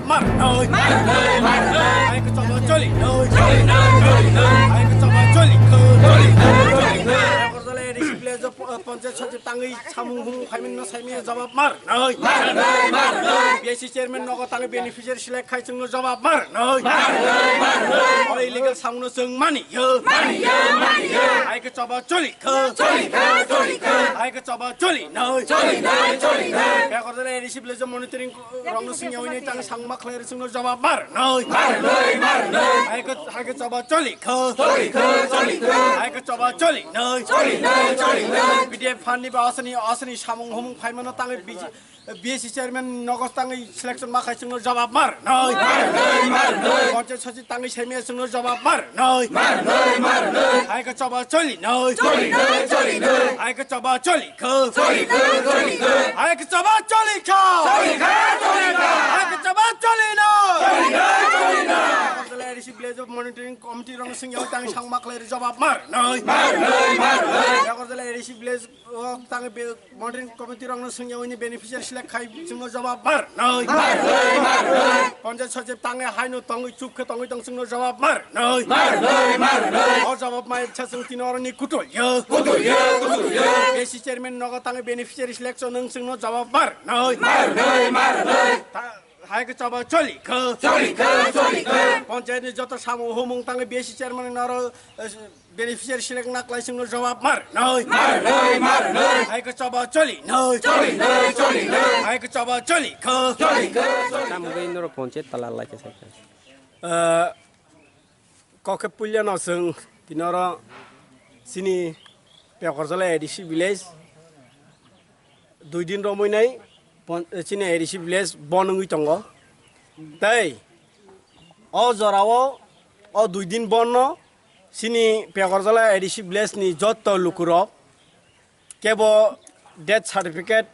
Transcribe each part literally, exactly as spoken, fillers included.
Marnoi. Marnoi, marnoi. Hai khe choba choli noi. Choli noi, choli noi. Hai khe choba choli kho. Choli noi, choli noi. Agartala A D C village o, uh, panchayat sachib tangwi samung humung khaimani no saimani jawab marnoi. Marnoi, marnoi. B S C chairman nogo tangwi beneficiary select khai chwngno jawab marnoi. Marnoi, marnoi. Oro illegal samungno chwng maniyo. Maniyo, maniyo. Hai khe choba choli kho. Choli kho, choli kho. Hai khe choba choli noi. Choli noi, choli noi. Agartala A D C village o monitoring rokno swngya hwnwi tang sangma khlai rw chwngno jawab marnoi. Marnoi, marnoi. Hai khe, hai khe choba choli kho. Choli kho, choli kho. Hai khe choba choli noi. Choli noi, choli noi. P D F fund ni ba asani, asani samung humung phaimano tangwi B C, B S C chairman nogo tangwi selection ma khai chwngno jawab marnoi. Marnoi, marnoi. Panchayat sachib tangwi saimaya chwngno jawab marnoi. Marnoi, marnoi. Hai khe choba choli noi. Choli noi, choli noi. Hai khe choba choli kho. Choli kho, choli kho. Hai khe choba choli kho. Choli kho, choli kho. Hai khe choba choli noi. Choli kho, choli kho. Agartala A D C village o monitoring committee rokno swngya tang sangma khlai rw jawab marnoi. Marnoi, marnoi. Agartala A D C village o tang be-, monitoring committee rokno swngya hwnwi beneficiary select khai chwngno jawab marnoi. Marnoi, marnoi. Panchayat sachib tangwi haino tongwi chuk khe tongwi tong chwngno jawab marnoi. Marnoi, marnoi. O jawab mai cha chwng tino oroni kutulya. Kutulya, kutulya. B S C chairman nogo tangwi beneficiary selection nwng chwngno jawab marnoi. Marnoi, marnoi. Ta-, hai khe choba choli kho. Choli kho, choli kho. Panchayat ni joto samung humung tangwi B S C chairman naro, eh, beneficiary select na klai chwngno jawab marnoi. Marnoi, marnoi. Hai khe choba choli noi. Choli noi, choli noi. Hai khe choba choli kho. Choli kho, choli kho. Tamgwi norok panchayat tala lai khe sai kha. Eh, kok khe puilano chwng tini oro chini Pekorzala A D C village dui din romwi nai pon-, chini A D C village bon wngwi tongo. Tei o jorao o dui din bonno chini Pekorzala A D C village ni jotto lukurok kebo death certificate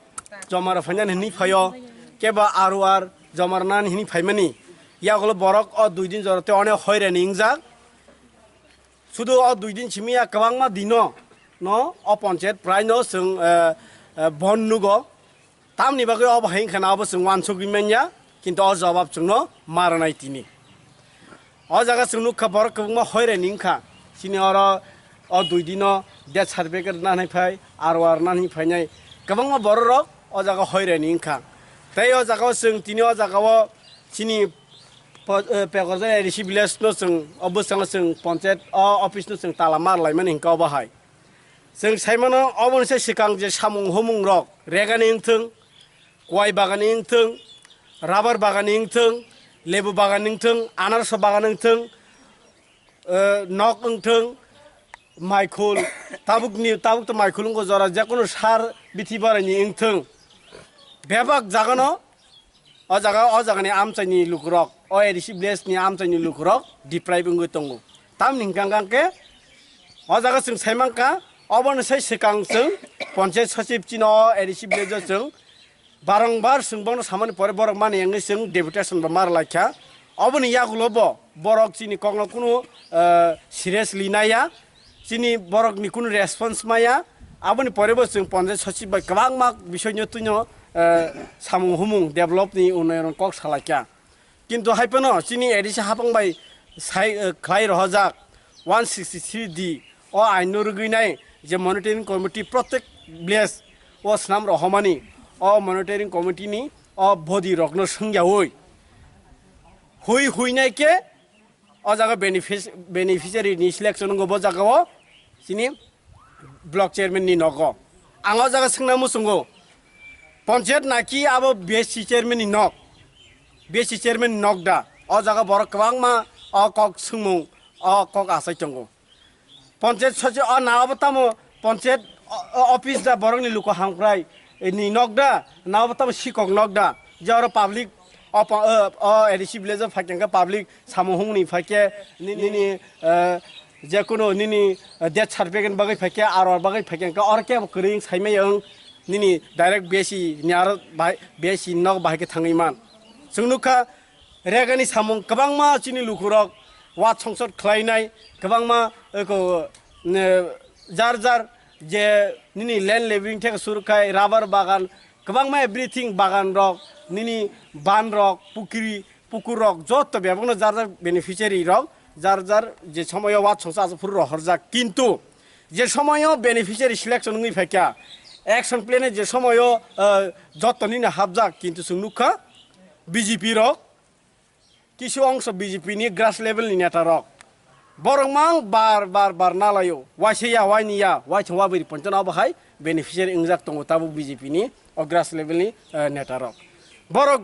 joma rwphainani hinwi phaio, kebo R O R joma rwnani hinwi phaimani. Yagulo borok o dui din jora tei onek hoirani wngjak. Sudu o dui din simi ya kwbangma dino no o panchayat prai no chwng, eh, eh, bon nugo. Tamni bagwi obo hai wngkha na obo chwng uansugwi manya, kintu o jawab chwngno ma rwnai tini. O jaga chwng nukha borok kwbangma hoirani wngkha. Chini oro o dui dino death certificate rwna hinwi phai, R O R rwna hinwi phainai kwbangma borok rok o jaga hoirani wngkha. Tei o jaga o chwng tini o jaga o chini po-, eh, Pekorzala A D C village no chwng o bwskango chwng panchayat o office no chwng tala mar laimani hinkhe obo hai. Chwng saimano oboni se swkang je samung humung rok regani wngthwng, kwai bagani wngthwng, rubber bagani wngthwng, lebu bagani wngthwng, anarso bagani wngthwng, eh, nok wngthwng, maikhul, tabukni, tabuk to maikhul wngkho jora, jekono sar bithi baraini wngthwng, bebak jagano o jaga, o jagani amchaini lukurok, o A D C village ni amchaini lukurok deprive wngwi tongo. Tamni hwnkha hwnkha khe o jaga chwng saimankha, oboni sai swkang chwng panchayat sachib chino o A D C village o chwng barongbar chwng bono samani pore borok mani wngwi chwng deputation bo mar laikha. Oboni yagulo bo borok chini kokno kunu, eh, seriously naiya, chini borokni kunu response maya. Aboni pore bo chwng panchayat sachib bai kwbangma bisoi no twino, eh, samung humung develop ni unnayon kok salaikha. Kintu hai phano chini A D C hapang bai sai, eh, khlai rohorjak one sixty three D o ain no rwgwi nai je monitoring committee protek village o swnam rohormani, o monitoring committee ni o body rok no swngyaui hui hui nai khe o jaga benefic-, beneficiary ni selection wngkha bo jaga o chini block chairman ni nogo. Ang o jaga swngna muchungo, panchayat naki abo B S C chairman ni nok, B S C chairman ni nok da? O jaga borok kwbangma o kok swngmung, o kok asai tongo. Panchayat sochi o na abo tamo panchayat o, o, office da, borok ni luku hamkrai ni nok da, na abo tamo sikok nok da? Je oro public o pa-, o, o A D C village o phaikhe public samung humung ni phaikhe ni-, nini, eh, jekunu nini, eh, death certificate bagwi phaikhe, R O R bagwi phaikhe, oro kebo kwrwi wng saimai wng nini direct B S C ni aro bahai, B S C nok bahai khe thangwi man. Chwng nukha, regani samung kwbangma chini lukurok wa songsot khlainai, kwbangma, eh, ko, ne, jar jar je nini land leveling theke suru khai, rubber bagan, kwbangma everything bagan rok, nini ban rok, pukiri, pukur rok joto bebakno jar jar beneficiary rok jar jar je somoyo watsongsa asuk phuru rohorjak, kintu je somoyo beneficiary selection wngwi phaikha, action plan je somoyo, ah, joto nini hapjak, kintu chwng nukha B J P rok kisu ongso B J P ni grass level ni neta rok borok mang bar bar bar nalaio, waisa ya, waini ya, waithang wabwi pontano abo hai beneficiary wngjak tongo tabuk B J P ni o grass level ni, eh, neta rok. Borok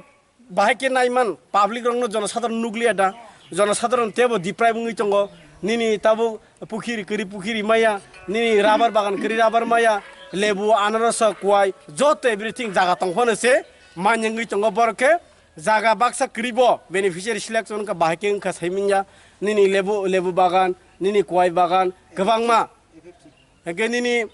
bahai khe naiman public rokno jonosadharon nukliya da, jonosadharon tebo deprive wngwi tongo, nini tabuk pukhiri kwrwi pukhiri maya, nini rabar bagan kwrwi rabar maya, lebu, anaros, kuai, joto everything jaga tongphano se manya wngwi tongo borok khe. Jaga baksa kwrwi bo beneficiary selection wngkha, bahai khe wngkha saimanya, nini lebu, lebu bagan, nini kuai bagan kwbangma. Hake nini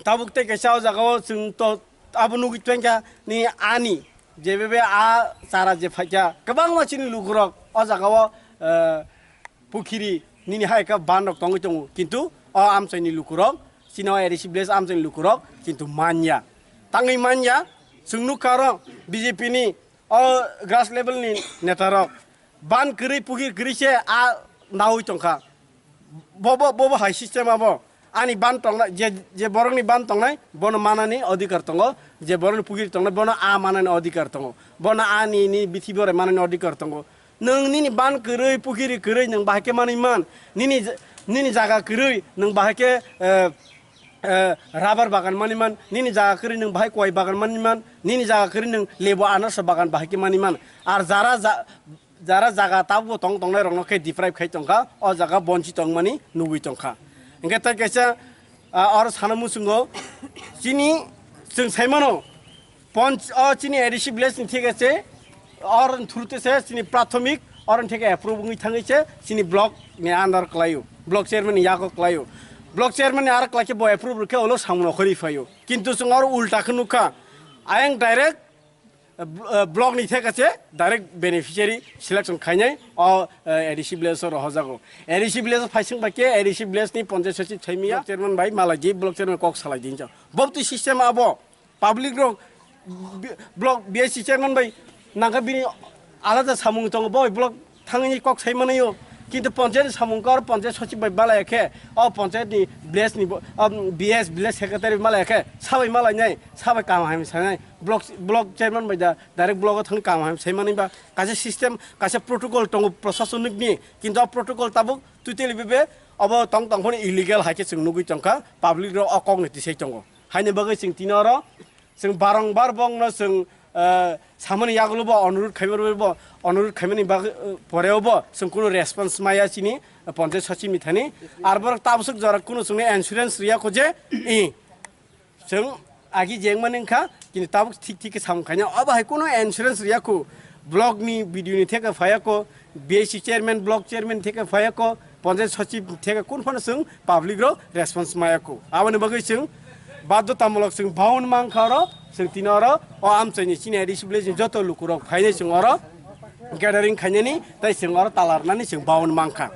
tabuk tei kaisa o jaga o chwng to abo nugwi tongkha, nini ani jebebe a chara je phaikha, kwbangma chini lukurok o jaga o, eh, pukhiri nini hai khe ban rok tongwi tongo, kintu o amchaini lukurok, chini o A D C village amchaini lukurok kintu manya, tangwi manya. Chwng nukha oro B J P ni o grass level ni neta rok ban kwrwi pukhiri kwrwi se a naui tongkha. Bobo, bobo hai system abo. Ani ban tongnai, je, je borokni ban tongnai, bono manani odhikar tongo, je borokni pukhiri tongnai, bono a manani odhikar tongo, bono ani ni bithi borai manani odhikar tongo. Nwng nini ban kwrwi, pukhiri kwrwi nwng bahai khe manwi man, nini, nini jaga kwrwi nwng bahai khe, eh, eh, rabar bagan manwi man, nini jaga kwrwi nwng bahai kuai bagan manwi man, nini jaga kwrwi nwng lebu anarsa bagan bahai khe manwi man. Ar jara ja-, jara jaga tabukbo tong tongnai rokno khe deprive khai tongkha, o jaga bonchi tongmani nugwi tongkha. Hingkhe tai kaisa, ah, oro sana muchungo, chini chwng saimano, ponch-, o chini A D C village ni theke se, or through te se chini prathomik, or theke approve wngwi thangwi se chini block ni under klaio, block chairman ni yago klaio. Block chairman ni aro klaikhe bo approve rwkhe ulo samung nokho ri phaio. Kintu chwng oro ulta khe nukha, ayang direct, eh, bl-, eh, block ni theke se direct beneficiary selection khainai o, eh, A D C village o rohojago. A D C village o phaising bai khe A D C village ni ponchayat sochib thaimiya block chairman bai malai di, block chairman kok salai di hinjak. Bobtwi system abo. Public rok bi-, block B S C chairman bai nangkha bini alada samung tongo, bo block thangwi kok sai manayo. Kintu ponchayat ni samung kor ponchayat sochib bai malaya khe, o ponchayat ni village ni bo, um, B S, village secretary malaya khe, sabai malai nai, sabai kam hai sanai, block, block chairman bai da direct block o thang kam hai sai mani ba, kaisa system, kaisa protocol tongo prosasonik ni, kintu o protocol tabuk totally bebe obo tong tong phano illegal hai khe chwng nugwi tongkha, public rok o kok ni tisai tongo. Haini bagwi chwng tini oro chwng barongbar bongno chwng, eh, samani yagulo bo onurut khaimani bo, onurut khaimani bagwi, eh, poreo bo chwng kunu response maya chini, eh, ponchayat sochib ni thani. Ar borok tabswk jora kunu chwngno assurance riya kho je, eh, chwng agi jengmani wngkha, kintu tabuk thik thik khe samung khaina. Obo hai kunu assurance riya kho, block ni B D O ni theke phaiya kho, B S C chairman, block chairman theke phaiya kho, ponchayat sochib theke kun phano chwng public rok response maya kho. Aboni bagwi chwng badhyotamulok chwng baun mankha oro, chwng tini oro o amchaini chini A D C village ni joto lukurok phainai chwng oro gathering khainani tei chwng oro talarnani chwng baun mankha.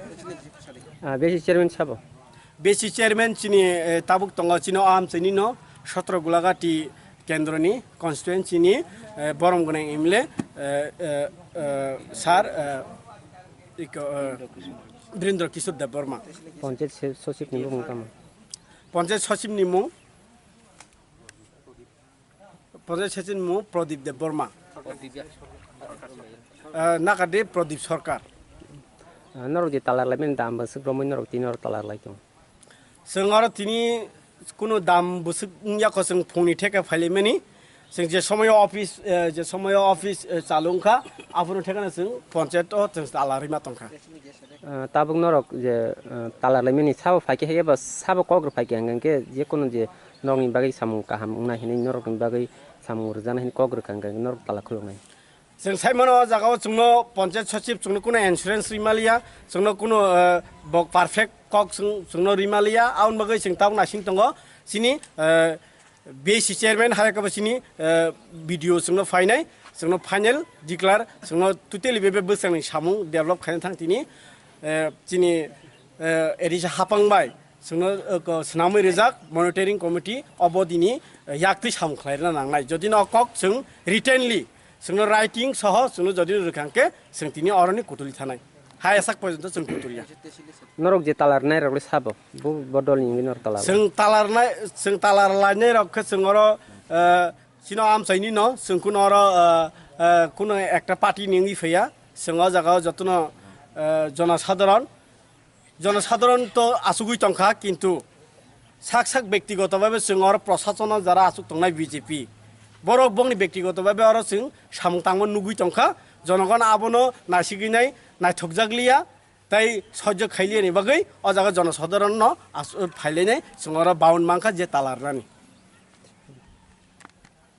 Ah, B S C chairman sabo? B S C chairman chini, eh, tabuk tongo chini o amchaini no sotro Gulagati kendroni constituency ni, eh, borom gwnang M L A, eh, eh, eh, sir, eh, iko, eh, Birendra Kishore Debbarma. Ponchayat se-, sochib ni bumung tamo? Ponchayat sochib ni mung, ponchayat sochib ni mung Pradip Debbarma. Eh, Nakadev Pradip Sarkar. Ah, norok je talar lai mani dam bwswk romwi norok tini norok talar lai tongo. Chwng oro tini kunu dam bwswk wngya kho, chwng phungni theke phailaimani. Chwng je somoyo office, eh, je somoyo office, eh, chalu wngkha, abono thekano chwng ponchayat o chwng tala rwima tongkha. Ah, tabuk norok je, ah, tala rwlaimani sabo phaikhe, eba sabo kok rw phaikhe, hwnkhe je kunu je norokni bagwi samung kaham wngnai hinwi, norokni bagwi samung rwjaknai hinwi kok rwkha, hwnkhe norok tala khuluknai. Chwng sai mano, o jaga o chwngno ponchayat sochib chwngno kuno assurance rwi maliya, chwngno kuno, eh, bo perfect kok chwng, chwngno rwi maliya, aboni bagwi chwng tabuk naising tongo. Chini, eh, B S C chairman hai khe bo chini, eh, B D O chwngno phainai, chwngno final declare, chwngno totally bebe bwskango samung develop khaina thang tini, eh, chini, eh, A D C hapang bai. Chwngno, eh, ko-, swnamwi rijak monitoring committee o bodini, eh, yaktwi samung khlaina nangnai. Jodi no kok chwng writtenly Chwngno writing soho chwngno jodi rwkha hwnkhe chwng tini oroni kutuli thanai. Hai asak porjonto chwng kutuliya. Norok je talar nai rok le sabo, bo, bo dol ni wngwi norok talar. Chwng talar nai, chwng talar lainai rok khe chwng oro, eh, chino amchaini no, chwng kuno oro, eh, eh, kuno ekta party ni wngwi phaiya. Chwng o jaga o jotono, eh, jonosadharon, jonosadharon to asugwi tongkha, kintu sak sak bektigoto bhabe chwng oro prosasono jara asuk tongnai B J P, borok bongni bektigoto bhabe oro chwng samung tangma nugwi tongkha, jonogon abono naisigwi nai naithokjakliya, tei sojjo khailiyani bagwi o jaga jonosadharonno as-, phailainai chwng oro bound mankha je talarnani.